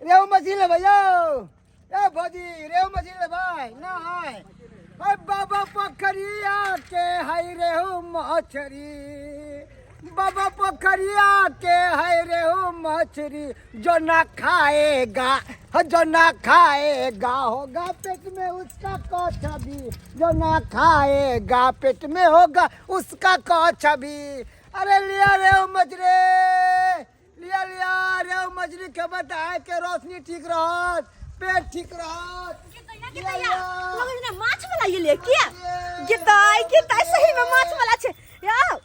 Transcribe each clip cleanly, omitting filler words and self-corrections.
रेहू मछली लेबै यौ। ए भौजी, रेहू मछली लेबै? नहि। अरे बाबा पोखरिया के है रेहू मछली, बाबा पोखरिया के है रेहू मछली, जो ना खाएगा, जो ना खाएगा होगा पेट में उसका कछ भी, जो ना खाएगा पेट में होगा उसका कछ भी। अरे लिया रेहू मछली, लिया लिया रेहू मछली खेबै तऽ आँखि के रोशनी ठीक रहत, पेट ठीक रहत। लिया लिया। लगै छै ने माछ वाला ये किया गीताई गीताई, सही में माछ वाला छै यौ।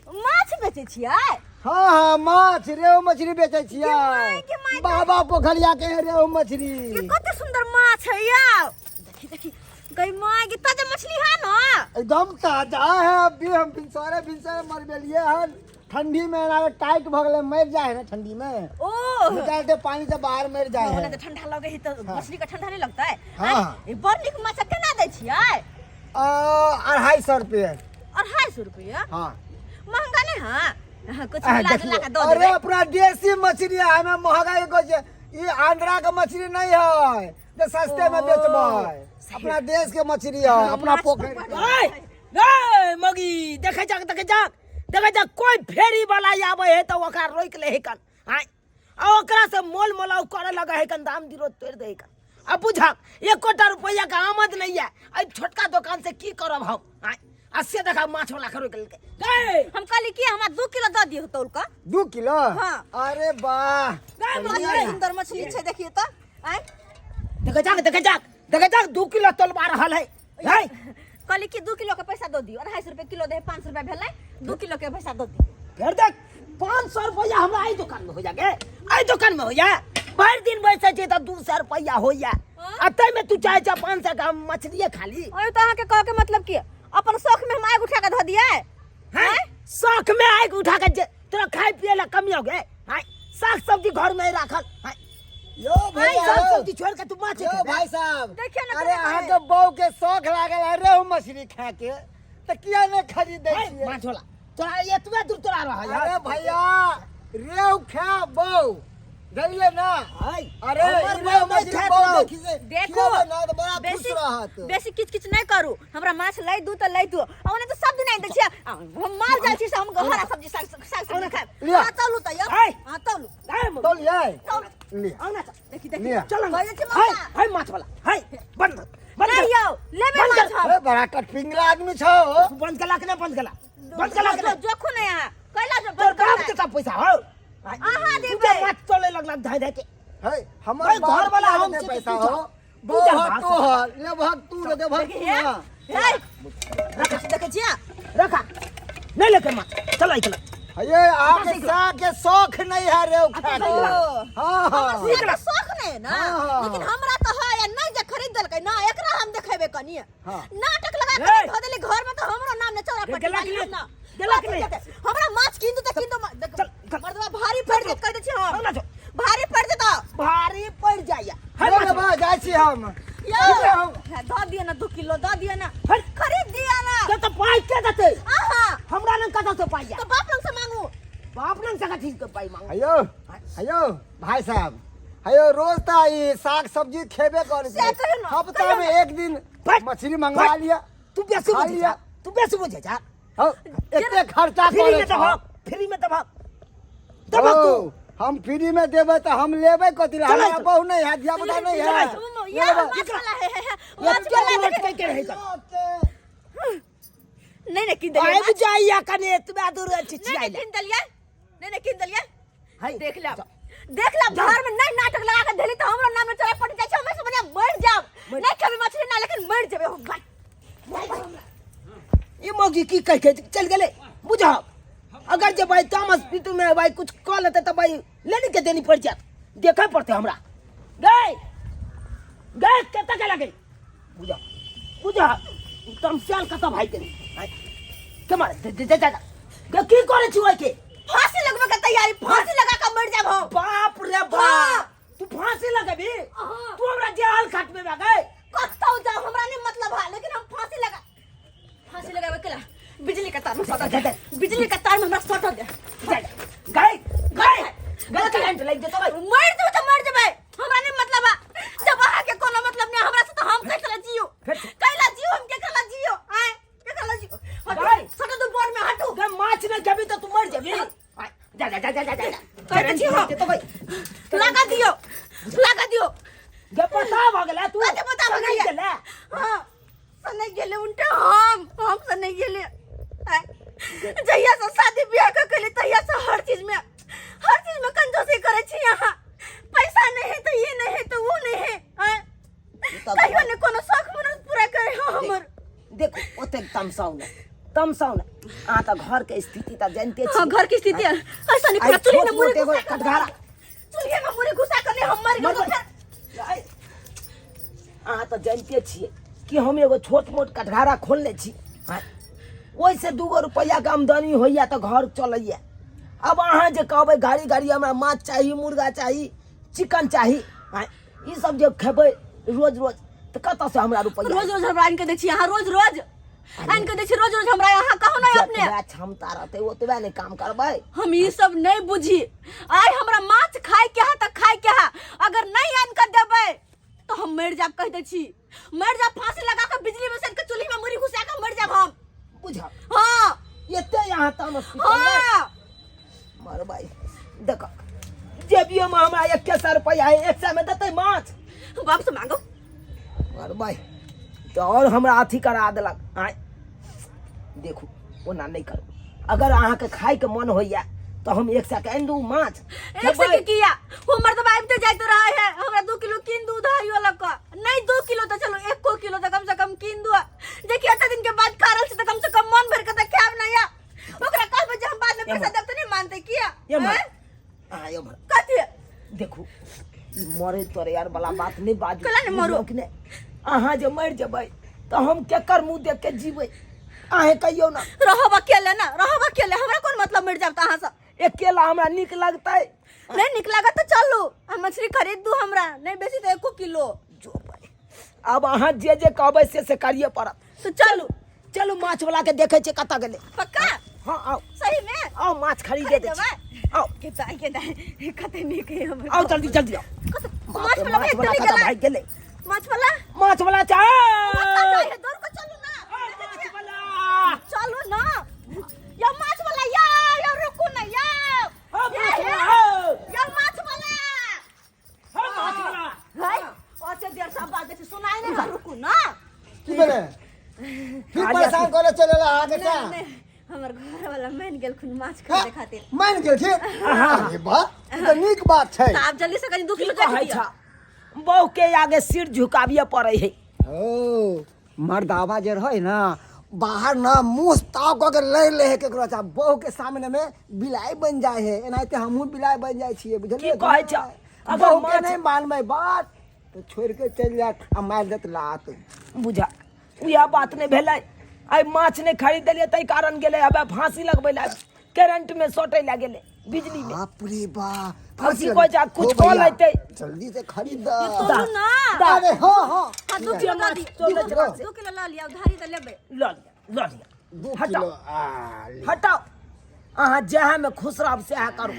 माछ बेचै छियै? हाँ हाँ, माछ, रेहू मछली बेचै छियै। माय के माय। बाबा पोखरिया के है रेहू मछली। ये कते सुंदर माछ है यौ, देखी देखी गई माय के, ताजा मछली है ना? एकदम ताजा है। अभी हम भिनसरे भिनसरे मरबेलिए हन। ठंडी में एना टाइट भ गेलै, मर जाए है ना ठंडी में। ओ निकालते पानी से बाहर मर जाए ओना है। तऽ ठंडा लगे है तऽ मछली के ठंडा नहीं लगता है? हाँ। ई बड़ नीक माछ केना दै छियै? 250 रुपये। 250 रुपया? हाँ। महंगा नहीं है? हाँ, कुछ आ, मिला देखिए, जुला के दऽ अरे देबै। अपना देसी मछली है, हमें महंगा के कहै छै। ई आंध्रा के मछली नहीं है जे सस्ते में ओ, बेचबै। सही। अपना देश के मछली है, अपना माछ पोखरि तऽ के। ए ए मगी, देखे जाक, देखे जाक, देखे जाक, कोई फेरी वाला आवे है तो ओकरा रोक ले है कन। आय आ ओकरा से मोल मोलाव करे लगा है कन, दाम दिरो तोड़ दे कन। अब बुझक एकोटा रुपया का आमद नहीं है। आई छोटका दुकान से की करब हम? आय आ से देखा माछ वाला के रोक लेलकै। गए। हम कहली कि हमरा 2 किलो दऽ दियौ तौल कऽ। 2 किलो? हाँ। अरे वाह, गए कते मगी। सुंदर मछली छै, देखिए तऽ। आय देखे जाक, देखे जाक, देखे जाक, 2 किलो तोलबा रहल है। है कहली कि 2 किलो के पैसा दऽ दियौ। 250 रुपये किलो दे, 500 रुपया भेलै, 2 किलो के पैसा दऽ दियौ। फिर देख, 500 रुपया हमरा एहि दुकान में हो जाके, एहि दुकान में हो जा। भरि दिन बैसै छी तऽ 200 रुपया होइया, आ ताहिमे तू चाहे छ 500 के हम मछलिए खाली। अरे तऽ अहाँके कहऽ के मतलब की, अपन शौख में हम आगि उठा के धऽ दियै? हैं? शौख में आगि उठा के जे तोरा खाय पिए ला कमी हो गए? हैं? साग सब्जी घर में राखल हैं? यो भैया, साग यो। सब्जी छोड़ के तू माछ यो खेबे? भाई साहब, देखियौ ने अरे केना अहाँ करै। के बहू के शौख लागल है रेहू मछली खाए के, तऽ किया नहीं खरीदै हैं, छियै? माछ वाला तोरा एतबे दूर तोरा रहै है। अरे भैया, रेहू खा बहू, जानलियै ना? हैं? अरे हमर ई बहू रेहू नहि मछली खाइत बहू रहौ। देखी से देखो, खिएबै ना तऽ बड़ा खुश बेसी रहत। बेसी किच किच नहि करू, हमरा माछ लै दू तऽ लै दू, आ ओना तऽ सब दिन आनि दै छियै। आ, हम माल जाल छी से हम हरा सब्जी साग साग सब्जी खायब? लिअ। अहाँ तौलू तऽ यौ, है। अहाँ तौलू। है, मम्मी। तौलियै? तौलू। लिअ। आउ ना चल। देखी देखी। लिअ। चल कहै छै हाय मौसा। हाय माछ वाला, हाय बंद बंद नहि कर। यौ, लेबै बंद माछ कर। हम। अरे बड़ा कटपिंगला आदमी छौ। बंद कला के ना, बंद कला, बंद कला के ना। जोखू नहि अहाँ कैला जो तोर बंद बाप करतै। के सब पैसा हो? अहाँ तू देबै। जे माछ तोले लगला धाय धाय के। है हमर भाई, बाप घर वाला के हम दे छी पैसा तू हो। जा। तू जा बहक बाहर तो से। हर लेबहक तू रे देबहक तू देखिए, ना। है। देखै छियै? रखा नहीं लेके माछ चल निकल। ये अहाँके साग के शौख नहीं है रे खा के। ओ। हाँ हाँ। हमर से शौख नहीं है ना, हाँ। लेकिन हमरा तो है या नहीं जे खरीद देलकै ना, एकरा हम देखेबै कनी। हाँ। नाटक लगा के ए! धो देली घर में तो हमरो नाम ने चौरा पट्टी गेला वाली कि नहीं? ना। गेला कि नहीं? हमरा माछ किन दू त किन दू, देख, चल, चल। मर्दवा भारी पड़ जेत, कह दै छी हम। चल ना चल। भारी पड़ जेत। भारी पड़ जाइया। है ले माछ लेबा, जाइ छी हम। यौ, हम। दऽ दिअ ना 2 किलो दऽ दिअ ना। हट। खरीद दिअ ना। के तो पाई के देते? अहाँ। हमरा लग कतऽ से पाई तो बाप लग से मांगू। बाप लग से कथी के पाई मांगू? हेयो हेयो भाई साहब, हेयो रोज तऽ ई साग सब्जी खेबे करै से कहियौ ना, हफ्ता कहियौ में ना। एक दिन फट, मछली मंगवा फट। लिया। तू बेसी खा बुझे लिया। जा, तू बेसी बुझे जा। हौ, एते खर्चा फ्री करै में छौ। दबहक, फ्री में दबहक। दबहक हौ, तू। हम फ्री में देबै तऽ हम लेबै कथी लए? चलै हमरा चल। बहु नहीं है, धिया पुता नहीं है। चलै चल। ये माछ वाला है, है, है, माछ एते वाला दूर देखिए। कहि के रहै कर। नहीं नहीं किन देलियै आबि माछ। जाइया कने एतबा दूर अछि नहीं नहीं छियाइला। किन देलियै, नहीं नहीं किन देलियै। है। देख ले, देख ले, घर में नहीं नाटक लगा के देली तो हमरो नाम में चला पड़ जाय छै, हमें से बढ़िया मर जाब। नहीं खेबै मछली ना, लेकिन मर जेबै हम। बाय। ई मौगी की कह के चल गेलै बुझब। अगर जे भाई तामस पीतू में भाई कुछ कह लेते तऽ भाई लेनी के देनी पड़ जात, देखे पड़ते हमरा। गए गए कतऽ के लगे बुझा बुझा तमस्याल कतऽ भाई के के मारे दे दे दे दे की करे छी ओइ के? फांसी लगबे के तैयारी, फांसी लगा के मर जाब हम। बाप रे बाप, हाँ। तू फांसी लगबी? हाँ। तू हमरा जेल खाटबे बा गए? कतौ जाओ हमरा नहीं मतलब है, लेकिन हम फांसी लगा, फांसी लगावे के ला बिजली के तार में सटा दे, बिजली के तार में हमरा सटा दे। गए गए गए करंट लग जेतो भाई। मर जेबै तऽ मर जेबै। जा जा जा जा जा जा कहै छी हम। तो भाई लगा दियो, लगा दियो। गे पता भ गेलै तू। कथी पता भ गेलै? गेलै। हाँ, सने गेलै उनटा, हम सने गेलै। आँय, जहिया से शादी बियाह के केली तहिया से हर चीज में कंजूसी करे छी अहाँ। पैसा नहीं है तो ये नहीं है तो वो नहीं है। आँय, कहियो ने कोनो शौक मनोरथ पूरा करे हो हमर। देखो, ओतेक तमसाउ नहि, तमसाउ नहि। अहाँ तऽ घर के स्थिति तऽ जानते छी। हाँ, घर की स्थिति ऐसा नहीं। आइ पूरा चूल्हे में छोट मुरी मोट एगो घुसा के कटघरा। चूल्हे में मुरी घुसा के नहीं हम मर गेल। मरबै। अहाँ तऽ जानते छियै कि हम एगो छोट मोट कटघारा खोलने छी। आँय, ओहिसँ दूगो रुपैआके आमदनी होइए तऽ घर चलैए। अब अहाँ जे कहबै घड़ी घड़ी हमरा माछ चाही, मुर्गा चाही, चिकन चाही, आँय, ई सब जे खेबै रोज रोज तऽ कतऽसँ हमरा रुपैआ? रोज रोज हमरा आनि के दै छी अहाँ, रोज रोज आनि के दै छी, रोज रोज हमरा अहाँ कहू ना अपने। जतबे क्षमता रहतै ओतबे ने काम करबै। हम ई सब नहीं बुझी। आइ हमरा माछ खाय के है तऽ खाय के है। अगर नहीं आनि के देबै तो हम मर जाब, कह दै छी, मर जाब। फांसी लगा के बिजली में के चूल्ही में मुरी घुसा के मर जाब हम। बुझ। हाँ। एते यहाँ तामस पितबै? हाँ। मरबै। देख, जेबियो में हमरा 100 रुपैआ है, 100 में देतै माछ? बाप से मांगो। मरबै तऽ आओर हमरा अथी करा देलक। आँय, देखू, ओना नहि करू। अगर अहाँके खायके मन होइए तऽ हम 100 के आनि दू माछ। 100 के किया? हमर तो आबिते जाइत रहे है। हमरा 2 किलो कीन दू उधारियो लग कऽ। नहीं 2 किलो तऽ चलो एको किलो तऽ कम से कम कीन दू, जे कि एते दिन के बाद खा रहल छी तऽ कम से कम मन भरि के तऽ खायब ना। या ओकरा कहबै जे हम बाद में पैसा देब तऽ नहीं मानते। किया? एम्हर। आँय? अहाँ एम्हर। कथी? देखू, ई मरे तोरे यार वाला बात नहि बाजू। केला ने मरू? बुझलहुँ कि नहि? अहाँ जे मरि जेबै तऽ हम केकर मुँह देख के जीबै, अहें कहियौ ने। रहब अकेले ना, रहब अकेले। हमरा कोन मतलब मरि जाब तऽ अहाँ से? अकेला हमरा नीक लगतै? नहीं नीक लागत तऽ चलू आ मछली खरीद दू हमरा, नहीं बेसी तऽ एको किलो। जो भाई, आब अहाँ जे जे कहबै से से करिए पड़त। तो चलू। चलू, माछ वाला के देखै छियै कतऽ गेलै। पक्का? हाँ, आओ। सही में? आओ, माछ खरीदे दै छी। खरीदबै? आओ। के दाइ, के दाइ, कते नीक है हमर। आओ, जल्दी जल्दी आओ। कते बाप माछ रे, वाला माछ भागि वाला चलि कतऽ गेलै। भागि गेलै? माछ वाला। माछ वाला चाह। कतऽ जाइ है? दौड़ के चलू ना। माछ वाला। चलू ना या माछ वाला, या या रुकू ना या। ओ, माछ या, वाला, या। ओ। या माछ वाला। हाँ, माछ वाला। है ओते देर से आवाज दै छै, सुनाइ नहि रहल, रुकू ना। की भेलै? फिर परेशान करे चले ला आगे नहीं से। नहीं, हमर घर वाला मान गेलखुन माछ खरीदे खातिर। मान गेलखिन? अरे वाह, ई तऽ नीक बात छै। तऽ आब जल्दी से कनि 2 की किलो कहै देख छ, दिअ। बहू के आगे सिर झुकाबिए पड़ै है। ओ मर्दावा जे रहै ना, बाहर ना मुँह ताव कऽ के लड़ि लै है केकरो, अच्छा बहू के सामने में बिलाइ बनि जाइ है। एनाहिते हमहूँ बिलाइ बनि जाइ छियै, बुझलियै? की कहै छ? अगर बहू के माछ- नहि मानबै बात तऽ छोड़ि के चलि जायत आ मारि देत लात। बुझा, उएह बात नहि भेलै। आइ माछ नहि खरीदलियै ताहि कारण गेलै। आब फांसी लगबै लए, करेंट में सटै लए गेलै बिजली में। बाप रे बाप! अब की कहै छै, कुछ कऽ लेतै। जल्दी से खरीद। तोलू ना। दा। अरे हाँ हाँ। हाँ, 2 किलो लऽ ली। चलो, चलो। 2 किलो लऽ लिअ, उधारी तऽ लेबै। लऽ लिअ, लऽ लिअ। दू हटाओ। किलो आ ले। हटाओ। अहाँ जएह में खुश रहब सएह करू।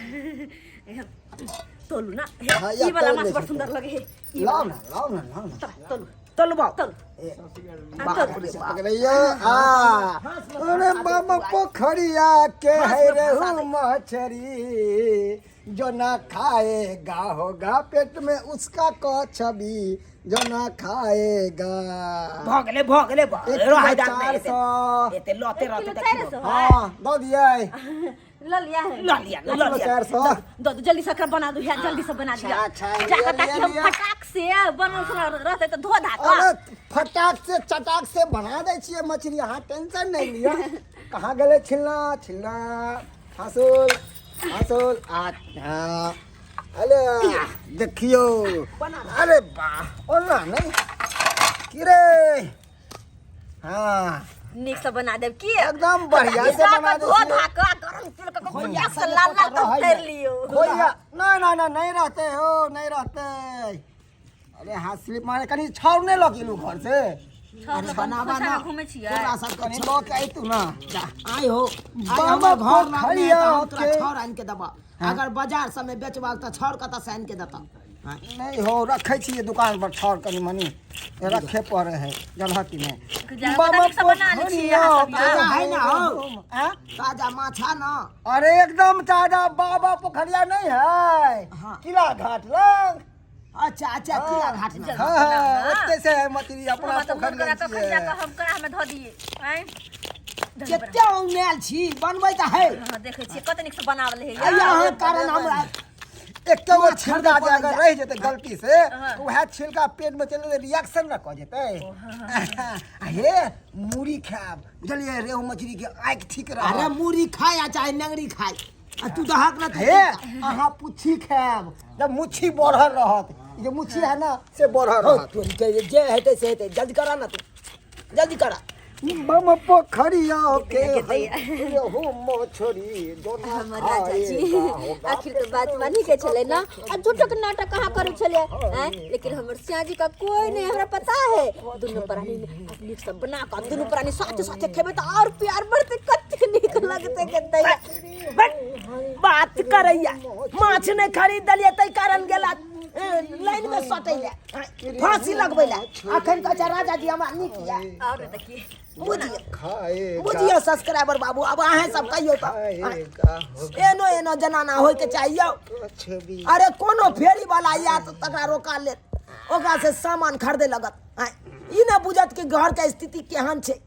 तोलू ना। हाँ, या ई वाला तोल माछ लै बड़ छी। सुंदर लगे है ई लाओ वाला। ना, लाओ ना, लाओ ना। तोलू। तलबाओ। तोलू। बाप रे बाप! पकड़ैयो आ। अरे बाबा पोखरिया के है रेहू मछरी, जो ना खाएगा होगा पेट में उसका कछबी, जो ना खाएगा। भऽ गेलै, भऽ गेलै। 1 किलो 400। एते लते एक रहते किलो तऽ 400। हाँ, दऽ दियै। लऽ लिया है। लऽ लिअ, लऽ 1 किलो लिअ। 400। दो दो, जल्दी से एकरा बना दू, जल्दी से बना दिया। अच्छा, अच्छा, जाकर लिअ, ताकि हम लिअ। फटाक से बनल सुनल रहते तऽ धो धा कऽ। अरे फटाक से चटाक से बना दै छियै मछली, अहाँ टेंशन नहि लिअ। कहाँ गेलै छिलना? छिलना, हाँसुल, हाँसुल। आ हाँ, अरे देखियौ। अरे वाह, ओना नहि की रे? हाँ। नीक से बना देब की? एकदम बढ़िया से बना दै धो छियै। धा कऽ गरम तेल कऽ खोइया से लाल लाल कर तैर लियो। खोइया नहीं नहीं नहीं, नहीं रहते हो, नहीं रहते। अरे हाथ स्लिप मारे। कनी छाउर नहीं लऽ गेलू घर से? अरे बनाबा ना। घूमै छियै। तोरा सबके कनी लऽ के अयतू ना। आइ हो, आइ बाबा हमर घर लग पोखरिया हम तोरा के- छाउर आनि के देबऽ। अगर बाजार सबमे बेचबाक तऽ छाउर कतऽ से आनि के देतऽ? नहीं हो रखे छियै दुकान पर छाउर कनी मनी रखे पड़े है जनहती में। जाके पता नहीं सब बना लै छियै अहाँ सब। ताजा है ना हो? आँ? ताजा माछा ना। अरे एकदम ताजा, बाबा पोखरिया नहीं है? हाँ। किला घाट लग। अच्छा अच्छा, किला घाट में। हाँ हाँ, ओते से है मछली अपना। हमरा तऽ मोन पोखरिया करा तऽ छियै। खा कऽ हम कड़ाह में धऽ दियै आँय। कते औनायल छी, बनबै तऽ है। हाँ, देखै छियै कते नीक से बनावल है। आ यहाँ कारण हमरा एके गो माछ छिलका खरीदऽ जे अगर पड़ैया। रहि जेतै गलती से हाँ। तऽ उएह छिलका पेट में चलि जेतै, रिएक्शन न कऽ जेतै। आ हे मूड़ी खायब, बुझलियै? रेहू मछली के आँखि ठीक अरे रहत। मूड़ी खाय आ चाहे नेंगरी खाय, आ तू दहक ना तू। हे अहाँ पुच्छी खायब जब मुच्छी बढ़ल रहत, ई जे मुच्छी है ना से बढ़ल हो रहत। तोरी के जे हेतै से हेतै, जल्दी करा ना तू, जल्दी करा। बम पोखरिया के रेहू मछली दोना हमर राजा जी खाएगा होगा। आखिर तो बात मानी के छलै ना, आ झूठो के नाटक कहाँ करै छलै आँय? लेकिन हमर सिया जी का कोई नहीं, हमरा पता है। दुनू प्राणी नीक से बना कऽ दुनू प्राणी साथे साथे खेबै तऽ और प्यार बढ़तै, कते नीक लगतै के दैया। बट बात करैया, माछ नहि खरीद देलियै ताहि कारण गेला लाइन में सटै ले, फांसी लगबै ले। अखन कहै छै राजा जी हमरा नीक या। और देखिए। बुझिए खाएगा। बुझियो सब्सक्राइबर बाबू, अब अहाँ सब कहियो तऽ खाएगा होगा। एनो एनो जनाना होय के चाहिए। कुछ भी। अरे कोनो फेरी वाला आयत तकरा रोका लेत, ओकरा से सामान खरीदे लगत। आँय, ई नहि बुझत कि घर के स्थिति केहन छै,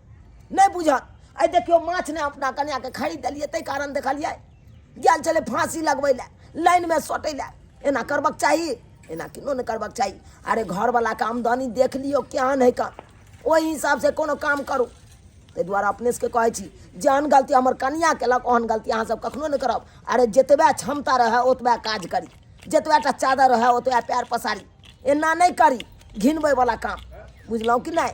नहि बुझत। आइ देखियौ, माछ नहि अपना कन्या के खरीद देलियै ताहि कारण देखलियै गेल छलै फांसी लगबै लए, लाइनमे सटै लए। एना करबाक चाही? एना किनो नहि करबाक चाही। अरे घरवलाके आमदनी देख लियौ केहन है का, ओहि हिसाबसँ कोनो काम करू। ताहि दुआरे अपने सबके कहै छी, जेहन गलती हमर कनिया केलक ओहन गलती अहाँ सब कखनो नहि करब। अरे जतबे क्षमता रहए ओतबे काज करी, जतबे टा चादर रहए ओतबे पैर पसारी, एना नहि करी घिनबै वाला काम। बुझलहुँ कि नहि?